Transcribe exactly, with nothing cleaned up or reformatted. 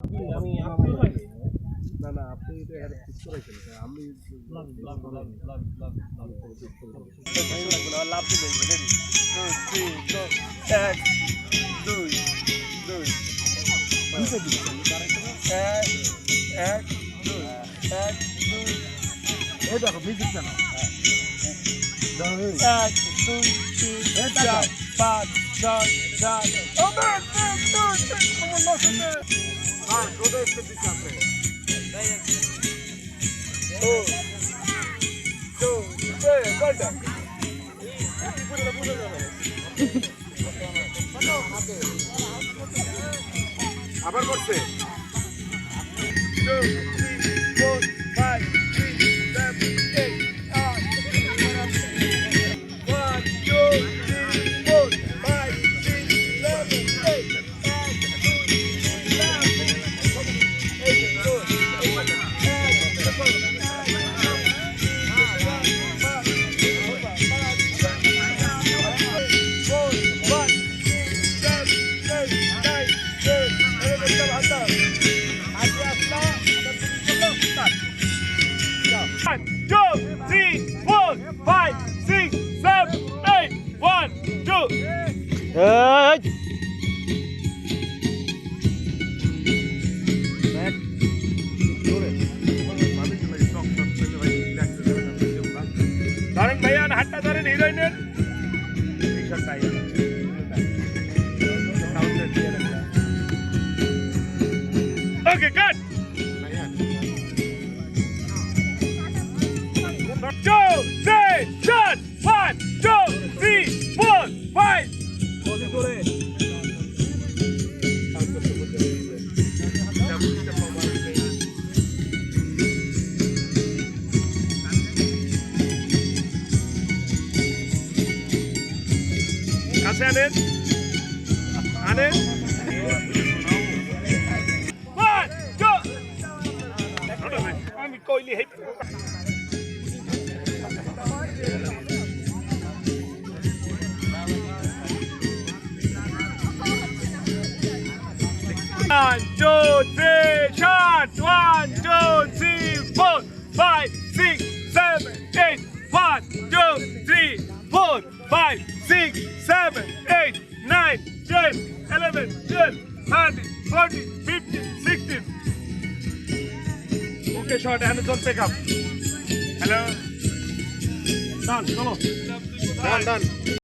আমি, আমি, না, না, আপনি এটা এখানে ফিক্স করেছেন, এটা আমি লাভ, লাভ, লাভ, লাভ, লাভ, লাভ। লাভ দিলে রেডি। দুই, তিন, দুই। এক, দুই, দুই। এক, এক, দুই। এক, দুই। এই দেখো, মিউজিক কেন? এক, দুই, তিন, এই দেখো। চার, পাঁচ, ছয়, সাত। ও, দুই, দুই, দুই, দুই। আমার লস হচ্ছে। হ্যাঁ, রোদে একটু দিচ্ছে আপনি। ও, তো, এই, কয়টা? আবার করছে। Two, three, four, five, six, seven, eight, nine. One, two, three, four, five, six, seven, eight. One, two, three, four, five, six, seven, eight. One, two. এই! ধরেন ভাইয়া, হাতটা ধরেন হিরোইনের। ওকে, কাট। Two, three, shot! One, two, three, four, five. কাছে আনেন, আনেন। One, two. আমি কইলি হেই। One, two, three, shot. One, two, three, four, five, six, seven, eight. One, two, three, four, five, six, seven, eight, nine, ten, eleven, twelve, thirteen, fourteen, fifteen, sixteen. Okay, shot, and it's on pickup. Hello. Done, come on. Done, done.